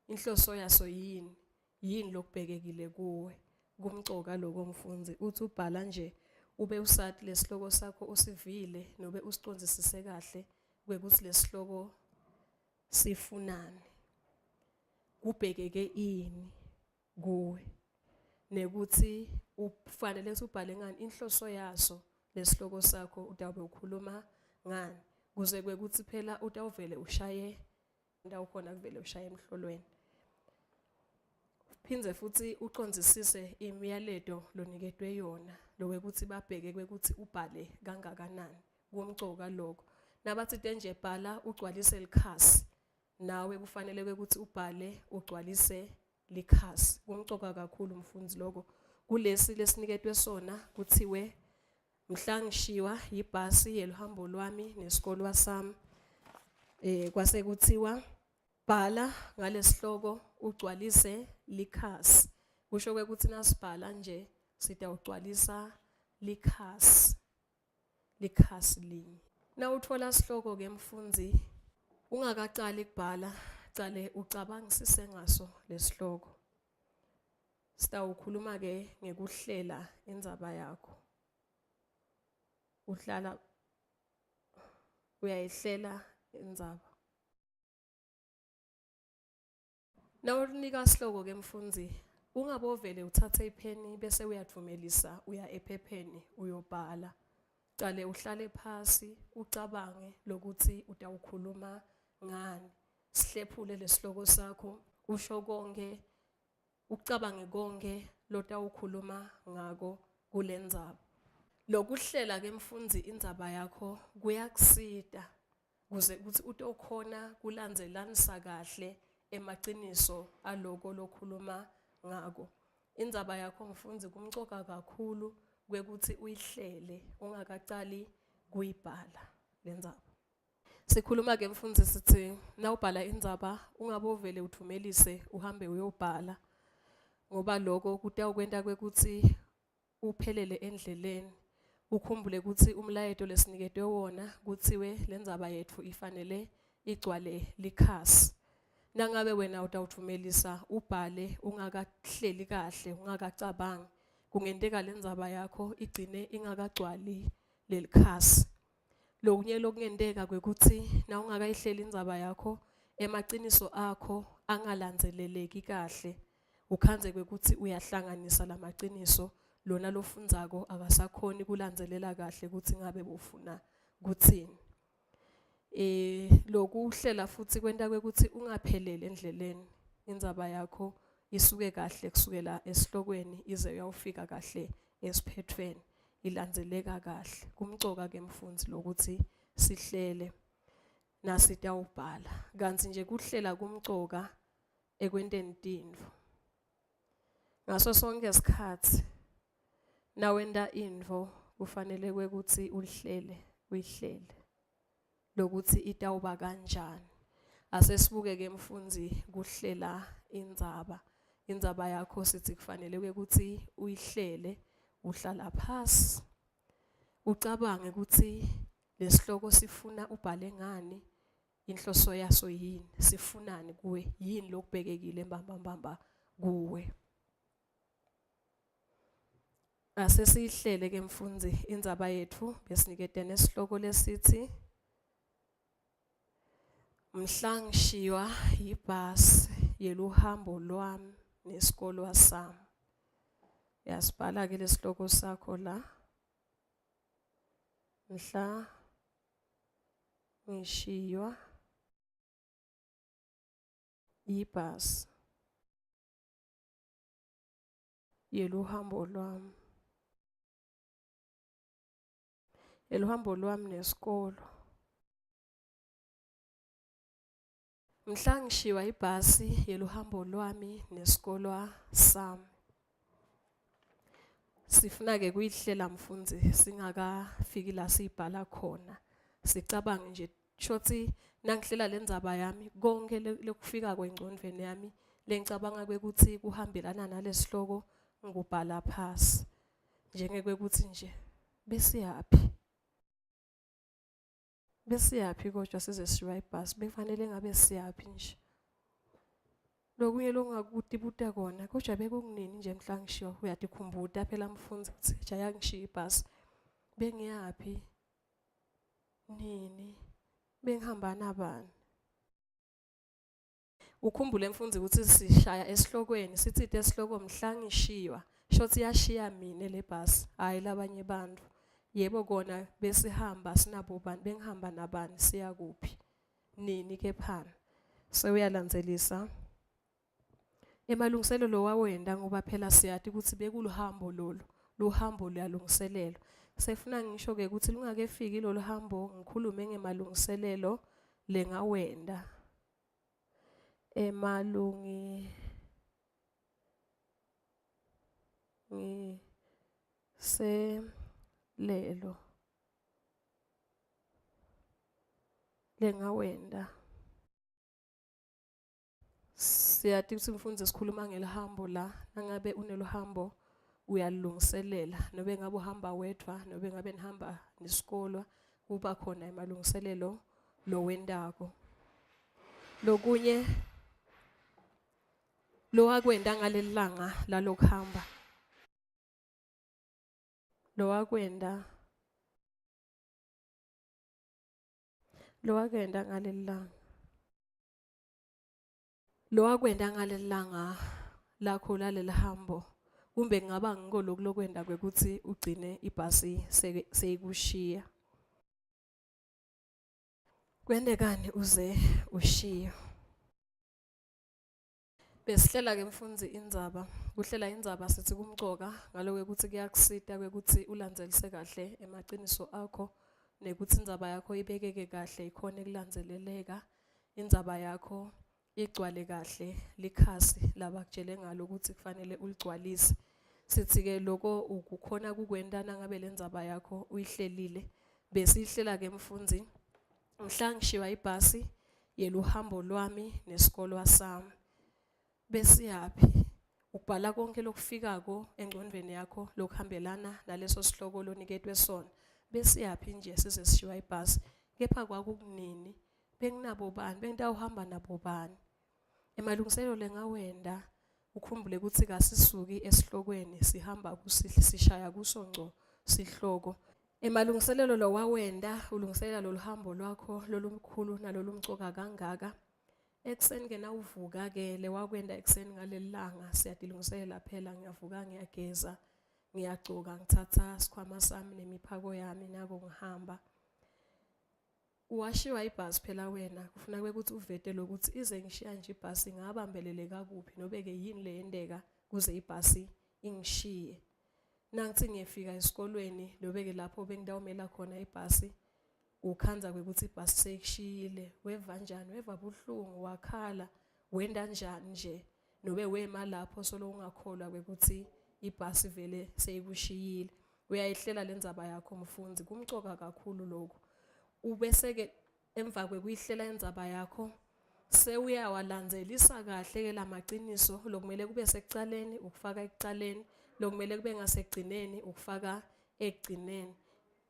Speaker 1: Inhloso yaso yini? Yini lokubhekekile kuwe? Kumcoka loko mfundzi uthi ubhala nje ube usati lesihloko sakho usivile nobe usicondzisise kahle kwekutsi lesihloko sifunani. Kubhekeke ini kuwe nekutsi ufanele ukuthi ubhale ngani inhloso yaso lesihloko sakho utawube ukhuluma ngani kuze kwekutsi phela utawuvele ushaye ndawukhona kuvele ushaye emhlolweni phindze futsi ucondzisise imiyaleto loniketwe yona lokwekutsi babheke kwekutsi ubhale kangakanani kumcoka lokho nabatsite nje bhala ugcwalise likhasi Nawe kufanele kwekutsi ubhale ugcwalise likhasi. Kumcoka kakhulu mfundzi loko. Kulesi lesiniketwe sona kutsiwe mhla ngishiywa yibhasi yeluhambo lwami nesikolwa sami. Eh kwase kutsiwa bhala ngalesihloko ugcwalise likhasi. Kusho kwekutsi nasibhala nje sitawugcwalisa likhasi. likhasi linye. Nawutfola sihloko-ke mfundzi ungakacali kubhala, cale ucabangisise ngaso lesihloko. Sitawukhuluma-ke ngekuhlela indzaba yakho. Uhlala uyayihlela indzaba. Nawunika sihloko ke mfundzi, ungabovele uthathe ipheni bese uyadvumelisa uya ephepheni uyobhala. Cale uhlale phasi ucabange lokuthi utawukhuluma ngani. Sihlephule lesihloko sakho usho konke ucabange konke lotawukhuluma ngako kulendzaba. Lokuhlela ke mfundzi indzaba yakho kuyakusita kuze kutsi utokhona kulandzelanisa kahle emaciniso aloko lokhuluma ngako. Indzaba yakho mfundzi kumcoka kakhulu kwekutsi uyihlele ungakacali kuyibhala lendzaba. Sikhuluma ke mfundzi sithi nawubhala indzaba ungabovele uthumelise uhambe uyobhala ngoba lokho kutawukwenta kwekutsi uphelele endleleni. Ukhumbule kutsi umlayeto lesiniketwe wona kutsiwe lendzaba yetfu ifanele igcwale likhasi. Nangabe wena utawuthumelisa ubhale ungakahleli kahle, ungakacabangi, kungenteka lendzaba yakho igcine ingakagcwali lelikhasi. Lokunye lokungenteka kwekutsi nawungakayihleli indzaba yakho emaciniso akho angalandzeleleki kahle ukhandze kwekutsi uyahlanganisa lamaciniso lona lofundzako akasakhoni kulandzelela kahle kutsi ngabe ufuna kutsini. Eh lokuhlela futsi kwenta kwekutsi ungapheleli endleleni indzaba yakho isuke kahle kusukela esihlokweni ize uyawufika kahle esiphethweni ilandzeleka kahle. Kumcoka ke mfundzi lokuthi sihlele nasitawubhala. Kantsi nje kuhlela kumcoka ekwenteni tintfo. Ngaso sonke sikhatsi nawenta intfo kufanele kwekutsi ulihlele uyihlele. Lokuthi itawuba kanjani. Asesibuke ke mfundzi kuhlela indzaba. Indzaba yakho sithi kufanele ukuthi uyihlele uhlala phasi ucabange ukuthi lesihloko sifuna ubhale ngani inhloso yaso yini sifunani kuwe yini lokubhekekile mbamba mbamba kuwe Ase siyihlele ke mfundzi indzaba yetfu besiniketene sihloko lesitsi Mhla ngishiywa yibhasi yeluhambo lwami nesikolwa sami. Uyasibhala ke lesihloko sakho la. Mhla ngishiywa yibhasi yeluhambo lwami. Yeluhambo lwami nesikolo. Mhla ngishiywa ibhasi yeluhambo lwami nesikolwa sami. Sifuna ke kuyihlela mfundzi singakafiki la siyibhala khona. Sicabange nje Shotsi nangihlela lendzaba yami konke lekufikako engcondvweni yami lengicabanga kwekutsi kuhambelana nalesihloko ngikubhala phasi njengekwekutsi nje besiyaphi besiyaphi kodwa size sishiywa ibhasi bekufanele ngabe siyaphi nje lokunye lokungakutibuta kona kodwa bekunginini nje mhla ngishiwa uyatikhumbuta phela mfundzi kutsi jaya ngishiya ibhasi bengiyaphi Nini? Bengihamba nabani? Ukhumbule mfundzi ukuthi sishaya esihlokweni sitsite esihloko mhla ngishiywa shothi yashiya mina le bhasi hhayi labanye bantfu yebo kona besihamba sinabo bani bengihamba nabani siya kuphi nini kephana sewuyalandzelisa Emalungiselelo wawenta ngoba phela siyati kutsi bekuluhambo lolu, luhambo luyalungiselelwa. Sefuna ngisho-ke kutsi lungakefiki lolu hambo ngikhulume ngemalungiselelo lengawenta. Emalungi ngiselelo lengawenta. Siyati kutsi mfundzi sikhuluma ngelihambo la, nangabe uneluhambo uyalungiselela nobe ngabe uhamba wedvwa nobe ngabe nihamba nesikolwa kuba khona emalungiselelo lowentako. Lokunye lowakwenta ngalelilanga lalokuhamba lowakwenta lowakwenta ngalelilanga Lowakwenta ngalelilanga lakho lalelihambo kumbe kungaba ngiko loku lokwenta kwekutsi ugcine ibhasi seyikushiya. Kwentekani uze ushiye? Besihlela ke mfundzi indzaba. Kuhlela indzaba sithi kumcoka ngaloko ukuthi kuyakusita kwekutsi ulandzelise kahle emaciniso akho nekutsi indzaba yakho ibekeke kahle ikhone kulandzeleleka. Indzaba yakho igcwale kahle likhasi labakutshele ngalo ukuthi kufanele uligcwalise. Sithi-ke loko ukukhona kukwenta nangabe le ndzaba yakho uyihlelile. Besiyihlela-ke mfundzi. Mhla ngishiwa ibhasi yeluhambo lwami nesikolwa sami. Besiyaphi? Ubhala konke lokufikako engcondvweni yakho lokuhambelana naleso sihloko loniketwe sona. Besiyaphi nje size sishiwa ibhasi? Kepha kwakukunini? Benginabo bani? Bengitawuhamba nabo bani? Emalungiselelo lengawenda ukhumbule kutsi kasisuki esihlokweni sihamba sishaya kuso ngco sihloko. Emalungiselelo lowawenda ulungiselela loluhambo lwakho lolumkhulu nalolumcoka kangaka. Ekuseni ke nawuvuka ke lewakwenda ekuseni ngaleli langa siyatilungiselela phela ngiyavuka ngiyageza ngiyagcoka ngithatha sikhwama sami nemiphako yami nako ngihamba. Washiwa ibhasi phela wena kufuna ukuthi uvete lokuthi ize ngishiya nje ibhasi ngabambeleleka kuphi nobe ke yini leyenteka kuze ibhasi ingishiye. Nangithi ngiyefika esikolweni nobe ke lapho bengitawumela khona ibhasi ukhandza kwekuthi ibhasi seyikushiyile weva njani weva buhlungu wakhala wenda njani nje nobe wema lapho solo ungakholwa kwekuthi ibhasi vele seyikushiyile uyayihlela lendzaba yakho mfundzi kumcoka kakhulu lokhu ubese-ke emva kwekuyihlela indzaba yakho sewuyawalandzelisa kahle-ke lamaciniso lokumele kube sekucaleni ukufaka ekucaleni lokumele kube ngasekugcineni ukufaka ekugcineni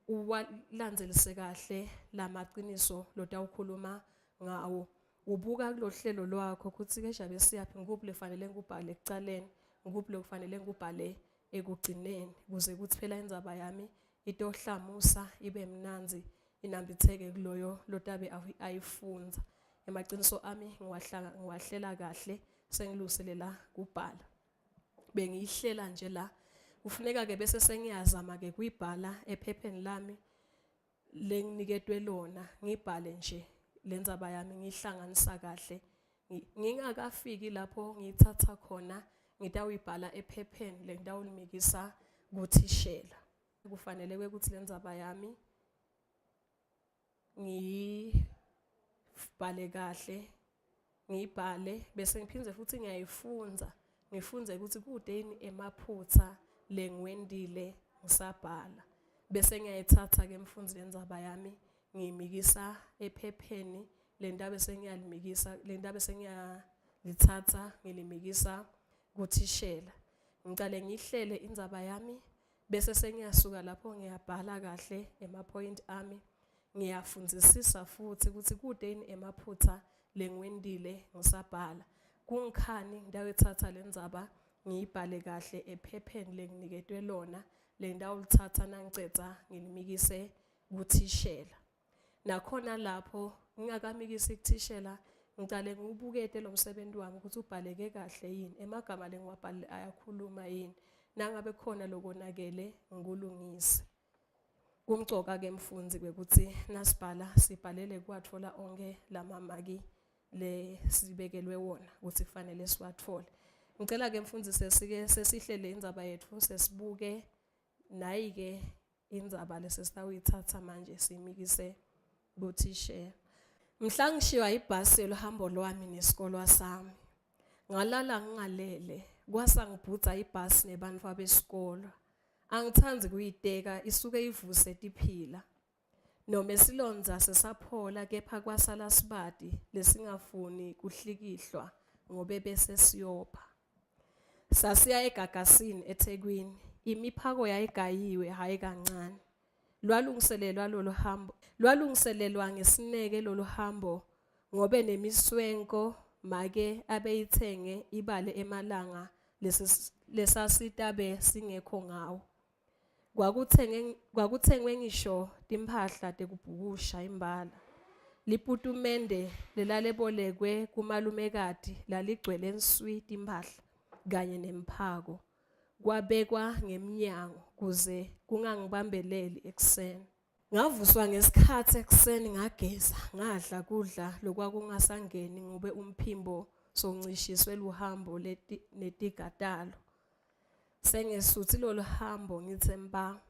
Speaker 1: uwalandzelise kahle lamaciniso lotawukhuluma ngawo ubuka kulohlelo lwakho kutsi ke jabe siyaphi ngikuphi lefanele ngikubhale ekucaleni ngikuphi lokufanele ngikubhale ekugcineni kuze kutsi phela indzaba yami itohlamusa ibe mnandzi inambitheke kuloyo lotabe ayifundza emaciniso ami ngiwahlela kahle sengilungiselela kubhala bengiyihlela nje la kufuneka ke bese sengiyazama ke kuyibhala ephepheni lami lenginiketwe lona ngibhale nje lendzaba yami ngiyihlanganisa kahle ngingakafiki lapho ngiyithatha khona ngitawuyibhala ephepheni lengitawulimikisa kuthishela kufanele ukuthi lendzaba yami ngiyibhale kahle ngiyibhale bese ngiphindze futhi ngiyayifundza ngifundze ukuthi kude yini emaphutha lengiwendile ngisabhala bese ngiyayithatha ke mfundzi lendzaba yami ngiyimikisa ephepheni le ndaba sengiyalimikisa le ndaba sengiyalithatha ngilimikisa kuthishela ngicale ngihlele indzaba yami Bese sengiyasuka lapho ngiyabhala kahle ema-point ami ngiyafundzisisa futhi ukuthi kude yini emaphutha lengiwentile ngisabhala. Kungikhani ngitawuyitsatsa le ndzaba ngiyibhale kahle ephepheni lenginiketwe lona lengitawulitsatsa nangicedza ngilimikise kuthishela. Nakhona lapho ngingakamikisi kuthishela ngicale ngiwubukete lo msebenzi wami ukuthi ubhaleke kahle yini emagama lengiwabhalile ayakhuluma yini nangabe khona lokonakele ngikulungise kumcoka ke mfundzi kwekuthi nasibhala sibhalele kuwatfola onkhe lamamaki lesibekelwe wona ukuthi kufanele siwathole ngicela ke mfundzi sesike sesihlele indzaba yetfu sesibuke nayi ke indzaba lesesitawuyitsatsa manje simikise kuthishela. Mhla ngishiywa ibhasi yoluhambo lwami nesikolwa sami. Ngalala ngingalele, kwasa ngibhudza ibhasi nebantfwa besikolwa. Angithandi kuyiteka isuke ivuse tiphila. Nome silondza sesaphola kepha kwasala sibati lesingafuni kuhlikihlwa ngobe bese siyopha. Sasiya eGagasini eThekwini. Imiphako yayigayiwe hhayi kancane. Lwalungiselelwa lolu hambo, lwalungiselelwa ngesineke lolu hambo ngobe nemiswenko make abeyithenge ibale emalanga lesasitabe singekho ngawo. Kwakuthenge kwakuthengwe ngisho timphahla tekubhukusha imbala. Liputumende lelalebolekwe kumalumekati laligcwele nswi timphahla kanye nemphako. Kwabekwa ngemnyango kuze kungangibambeleli ekuseni. Ngavuswa ngesikhathi ekuseni ngageza ngadla kudla lokwakungasangeni ngobe umphimbo sowuncishiswe luhambo netiga talo. Sengesuthi lolu hambo ngithe mba.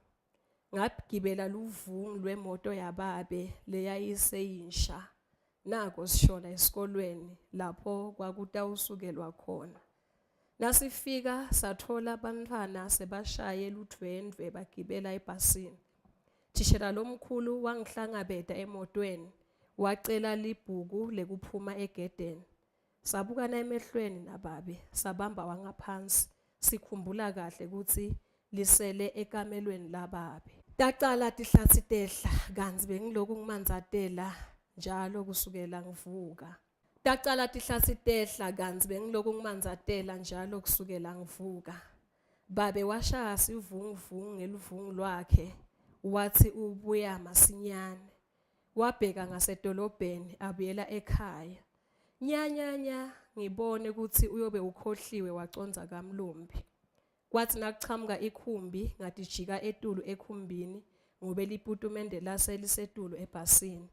Speaker 1: Ngagibela luvungu lwemoto yababe leyayiseyinsha. Nako sishona esikolweni lapho kwakutawusukelwa khona. Nasifika satfola bantfwana sebashaye ludvwendvwe bagibela ebhasini. Thishela lomkhulu wangihlangabeta emotweni. Wacela libhuku lekuphuma egedeni. Sabukana emehlweni nababe, sabamba wangaphansi, sikhumbula kahle kutsi lisele ekamelweni lababe. Tacala tihlatsi tehla kantsi bengiloku ngimandzatela njalo kusukela ngivuka. Tacala tihlatsi tehla kantsi bengiloku ngimandzatela njalo kusukela ngivuka. Babe washaya sivunguvungu ngeluvungu lwakhe watsi ubuya masinyane. Wabheka ngasedolobheni abuyela ekhaya. Nya nya nya ngibone kutsi uyobe ukhohliwe wacondza kamlumbi. Kwatsi nakuchamuka ikhumbi ngatijika etulu ekhumbini ngobe liputumende lase lisetulu ebhasini.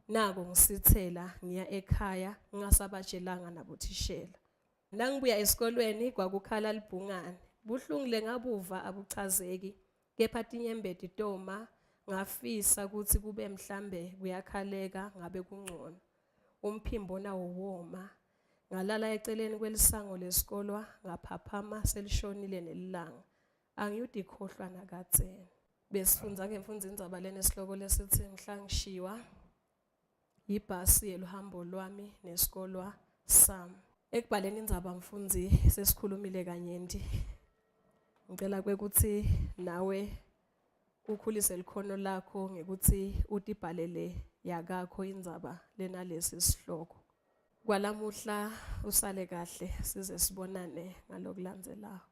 Speaker 1: Nako ngisitsela ngiya ekhaya ngingasabatshelanga nabothishela. Nangibuya esikolweni kwakukhala libhungane. Buhlungu lengabuva abuchazeki kepha tinyembeti toma ngafisa kutsi kube mhlambe kuyakhaleka ngabe kungcono. Umphimbo nawo woma. Ngalala eceleni kwelisango lesikolwa ngaphaphama selishonile nelilanga. Angiyudikhohlwa nakadzeni. Besifundza ngemfundza indzaba lenesihloko lesitsi mhla ngishiwa yibhasi yeluhambo lwami nesikolwa sami. Ekubhaleni indzaba mfundzi sesikhulumile kanyenti. Ngicela kwekutsi nawe ukhulise likhono lakho ngekutsi utibhalele yakakho indzaba lenalesi sihloko. Kwalamuhla usale kahle size sibonane ngalokulandzelako.